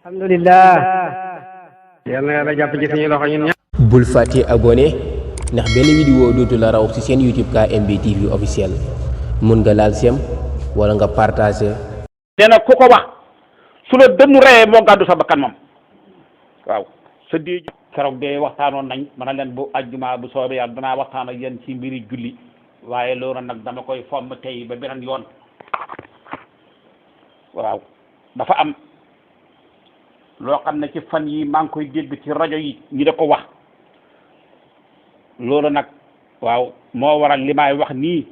alhamdulillah yal na yàlla jàpp ci suñu loxo ñun ñëpp. bul fàtte abonné ndax benn vidéo dootu la raw ci seen YouTube KMB TV officiel mun nga laal sem wala nga partager. nee na ku ko wax su la dënnu reyee moo gàddu sa bakkan moom waaw sa di keroog de waxtaanoon nañ mën a leen bu ajjuma bu soobee yàlla danaa waxtaan ak yéen ci mbiri julli waaye loolu nag dama koy fomm tey ba beneen yoon waaw dafa am loo xam ne ci fan yi maa ngi koy dégg ci rajo yi ñi da ko wax loolu nag waaw moo waral li may wax nii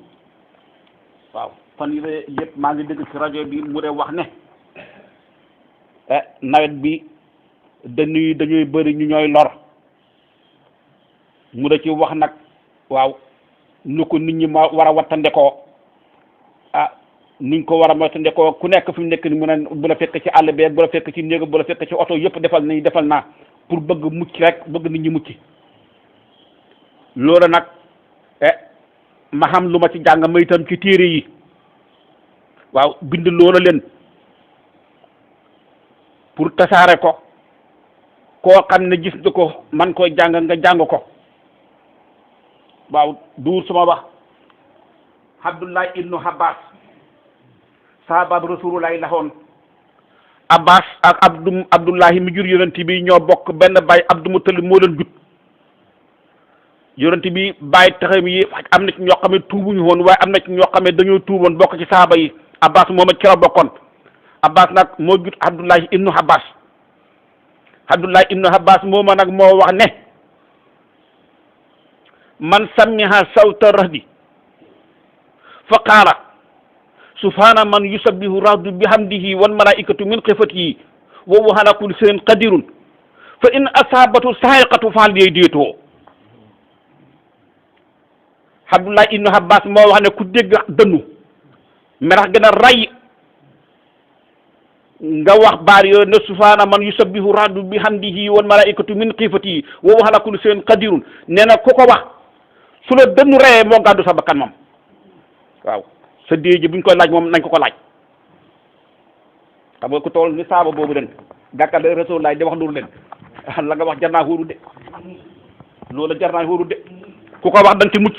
waaw fan yi yëpp maa ngi dégg ci rajo bi mu de wax ne nawet bi dañuy bëri ñu ñooy lor mu da ci wax nag waaw nu ko nit ñi ma war a wattandekoo niñ ko war a moytandikoo ku nekk fi mu nekk ni mu ne bu la fekk ci àll beeg bu la fekk ci néeg bu la fekk ci oto yëpp defal naa pour bëgg mucc rek bëgg nit ñi mucc loolu nag ma xam lu ma ci jàng ma itam ci téere yi waaw bind loola leen pour tasaare ko koo xam ne gis nga ko man koy jàng nga jàng ko waaw duur suma wax Abdullah ibnu Abbas sahabaab rasulullahi laxoon Abbas ak Abdullahi mi jur yonent bi ñoo bokk benn baay Abdou Muttalib moo leen jut yonent bi baay taxam yi am na ci ñoo xam ne tuubuñu woon waaye am na ci ñoo xam ne dañoo tuuboon bokk ci saaba yi Abbas moom a ci la bokkoon Abbas nag moo jut Abdullahi ibnu Abbas Abdullahi ibnu Abbas mooma nag moo wax ne man samiha sawta rahdi fa qaala subhana man yusabbihu rahdu bihamdihi wal malaikatu min xifatihi wa huwa ala kulli shay'in qadirun fa in asabatu sa'iqatu fal yaditoo Abdullah ibnu Abbas moo wax ne ku dégg dënnu merax gën a ray nga wax baar yooyu ne subhana man yusabbihu rahdu bihamdihi wal malaikatu min xifatihi wa huwa ala kulli shay'in qadirun nee na ku ko wax su la dënnu reyee moo gàddu sa bakkan moom waaw sa déej ji buñ koy laaj moom nañ ko laaj xam nga ku tool ni saaba boobu den gàkkal de Rasulullah di wax loolu leen la nga wax jar naa xóoru de loolu jar naa xóoru de ku ko wax da nga ci mucc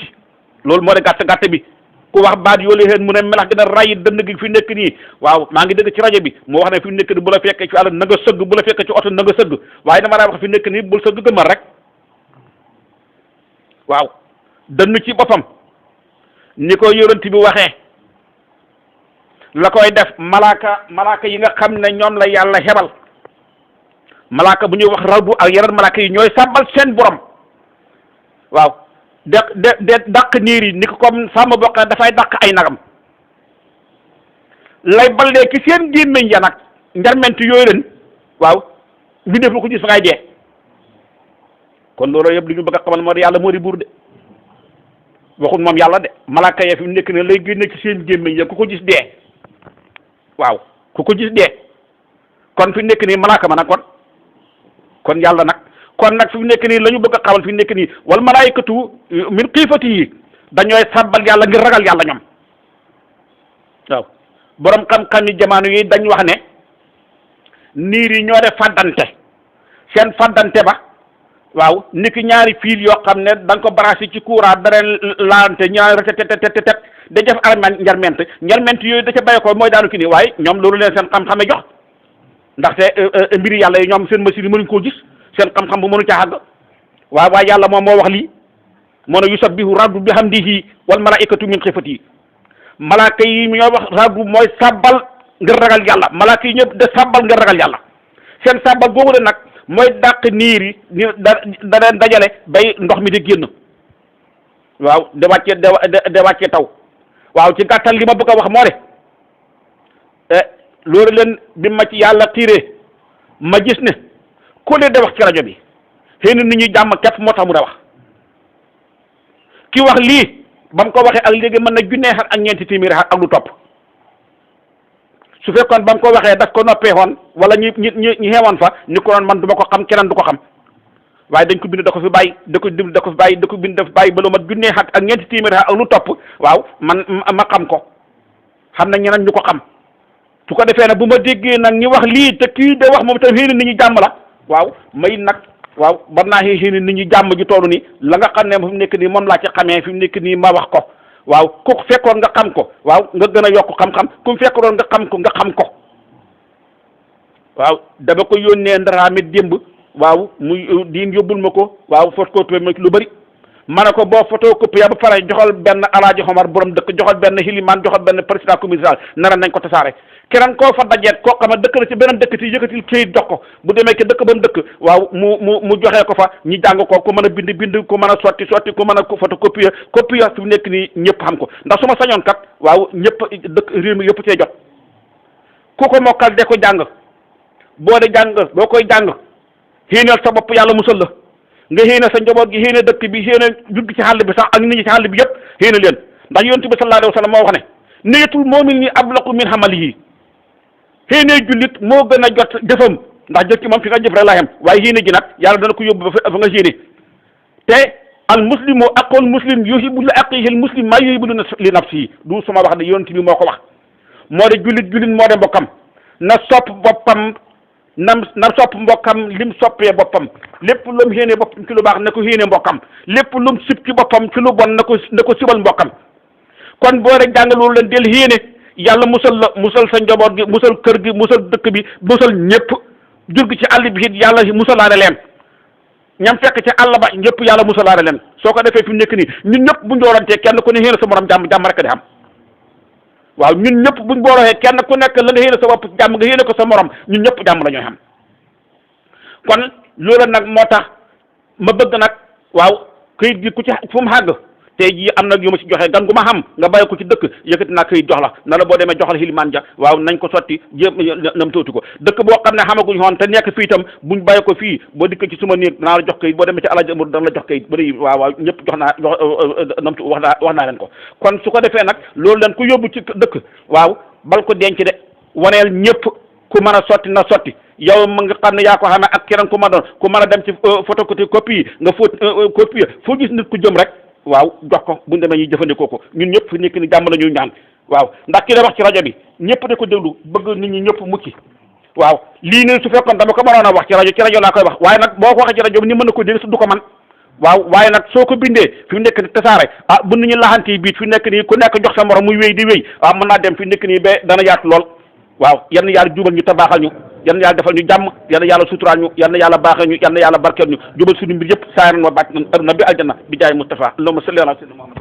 loolu moo de gàtt bi ku wax baat yoolu xeen mu ne melax gën a ray dënn gi fi nekk nii waaw maa ngi dégg ci rajo bi moo wax ne fi nekk nii bu la fekkee ci àll na nga sëgg bu la fekkee ci oto na nga sëgg waaye dama lay wax fi nekk nii bul sëgg gëmmal rek waaw dënn ci boppam ni ko yonent bi waxee la koy def malaaka yi nga xam ne ñoom la yàlla xebal malaaka bu ñuy wax rawdu ak yeneen malaaka yi ñooy sàbbal seen borom waaw de dàq niir yi ni ko comme sàmm bokk na dafay dàq ay nagam lay ballee ci seen gémmiñ ya nag njarment yooyu leen waaw li def lu ko gis fa ngay dee kon loolu yëpp li ñu bëgg a xamal moo di yàlla moo di buur de waxul moom yàlla de malaaka ya fi mu nekk ne lay génne ci seen gémmiñ ya ku ko gis dee waaw ku ko gis dee kon fi nekk nii malaaka ma nag kon yàlla nag kon nag fi nekk nii la ñu bëgg a xamal fi nekk nii wal malaayikatu min xiifati yi dañooy sabbal yàlla ngir ragal yàlla ñoom waaw borom xam-xam yi jamono yi dañ wax ne niir yi ñoo de fàddante seen fàddante ba waaw niki ñaari fiil yoo xam ne da nga ko branché ci courant dara laalante ñaari tet da def njarment yooyu da ca bàyyi ko mooy daanu ki nii waaye ñoom loolu leen seen xam-xame jox ndaxte mbiri yàlla yi ñoom seen machine yi mënuñ koo gis seen xam-xam bu mënu caa àgg waaye yàlla moom moo wax lii moo ne yusabbihu rabbu bihamdihi wal malaikatu min xifatihi malaaka yi ñoo wax rabbu mooy sabbal ngir ragal yàlla malaaka yi ñëpp de sabbal ngir ragal yàlla seen sabbal googu de nag mooy dàq niir yi da leen dajale bay ndox mi di génn waaw de wàcce taw waaw ci gàttal li ma bëgg a wax moo de loolu leen bi ma ci yàlla xiiree ma gis ne ku ne de wax ci rajo bi xëy na nit ñi jàmm képp moo tax mu da wax ki wax lii ba mu ko waxee ak léegi mën na junnee xar ak ñeenti téeméeri xar ak lu topp su fekkoon ba mu ko waxee daf ko noppee woon wala ñi xewoon fa ni ko doon man du ma ko xam keneen du ko xam waaye dañ ko bind da ko fi bàyyi da ko bind daf bàyyi ba lu mat junnee xar ak ñeenti téeméeri xar ak lu topp waaw man ma xam ko xam na ñeneen ñu ko xam su ko defee nag bu ma déggee nag ñi wax lii te kii de wax moom tam xëy na nit ñi jàmm la waaw may nag waaw war naa xëy na nit ñi jàmm ji toll ni la nga xam ne fi mu nekk nii moom laa ci xamee fi mu nekk nii ma wax ko waaw ku fekkoon nga xam ko waaw nga gën a yokk xam-xam ku fekkoon nga xam ko nga xam ko waaw dama ko yónnee ndaraami démb waaw muy diin yóbbul ma ko waaw photocopie ma lu bëri ma ne ko boo photocopie ba pare joxal benn alaaji Omar borom dëkk joxal benn xilimaan joxal benn président communal nara nañ ko tasaare keneen koo fa dajeet koo xam ne dëkk na ci beneen dëkk ci yëkkatil këyit jox ko bu demee ke dëkk ba mu dëkk waaw mu joxee ko fa ñi jàng ko ku mën a bind ku mën a sotti ku mën a photocopie copie fi mu nekk nii ñëpp xam ko ndax su ma sañoon kat waaw ñëpp dëkk réew mi yëpp cee jot ku ko mokkal de ko jàng boo de jàng boo koy jàng xiinal sa bopp yàlla musal la nga xéene sa njaboot gi xéene dëkk bi xéene jugg ci xàll bi sax ak nit ñi ci xàll bi yëpp xéene leen ndax yonent bi sallallahu alayhi wa sallam moo wax ne niyatul mu'min ni ablaqu min amalihi xéene jullit moo gën a jot jëfam ndax jëf ci moom fi nga jëf rek laa xem waaye xéene ji nag yàlla dana ko yóbbu ba fa nga xéene te al muslimu aqul muslim yuhibbu li aqihi al muslim maa yuhibbu li nafsihi du suma wax de yonent bi moo ko wax moo de jullit moo de mbokkam na sopp boppam na sopp mbokkam lim soppee boppam lépp lu mu xéene boppam ci lu baax na ko xéene mbokkam lépp lu mu sib ci boppam ci lu bon na ko sibal mbokkam kon boo rek jàng loolu leen del xéene yàlla musal sa njaboot gi musal kër gi musal dëkk bi musal ñëpp jur gi ci àll bi it yàlla musalaale leen ñam fekk ci àll ba ñëpp yàlla musalaale leen soo ko defee fi mu nekk nii ñun ñëpp bu njoolantee kenn ku ne xéene sa morom jàmm rek di xam waaw ñun ñëpp buñ booroxee kenn ku nekk la nga yéene sa bopp jàmm nga yéene ko sa morom ñun ñëpp jàmm la ñooy xam kon loolu nag moo tax ma bëgg nag waaw këyit gi ku ci fu mu xàgg tey jii am nag yu ma ci joxe gan gu ma xam nga bàyyi ko ci dëkk yëkkati naa këyit jox la na la boo demee joxal xilimaan ja waaw nañ ko sotti jéem nam tuuti ko dëkk boo xam ne xamaguñ xoon te nekk fii itam buñ bàyyi ko fii boo dikk ci suma néeg naa la jox këyit boo demee ci alaji amul dana la jox këyit ba day waaw ñëpp jox naa namtu wax naa leen ko kon su ko defee nag loolu leen ku yóbbu ci dëkk waaw bal ko denc de waneel ñëpp ku mën a sotti na sotti yow ma nga xam ne yaa ko xamee ak keneen ku ma doon ku mën a dem ci photocopie yi nga copie foo gis nit ku jëm rek waaw jox ko buñu demee ñuy jëfandikoo ko ñun ñëpp fi nekk ni jàmm la ñuy ñaan waaw ndax ki da wax ci rajo bi ñëpp de ko déglu bëgg nit ñi ñëpp mucc waaw lii ne su fekkoon dama ko mënoon a wax ci rajo laa koy wax waaye nag boo ko waxee ci rajo bi ni mën na ko dégg su du ko man waaw waaye nag soo ko bindee fi mu nekk ni tasaare bu nit ñi laxante yi biit fi nekk nii ku nekk jox sa morom muy wéy di wéy waaw mën naa dem fi nekk nii ba dana yaatu lool waaw yal na yàlla jubal ñu te baaxal ñu yal na yàlla defal ñu jàmm yal na yàlla suturaal ñu yal na yàlla baaxal ñu yal na yàlla barkeel ñu jubal suñu mbir yëpp saaran wa bàcc na bi aljanna bi jaay Mustafa allahumma salli ala sayyidina Muhammad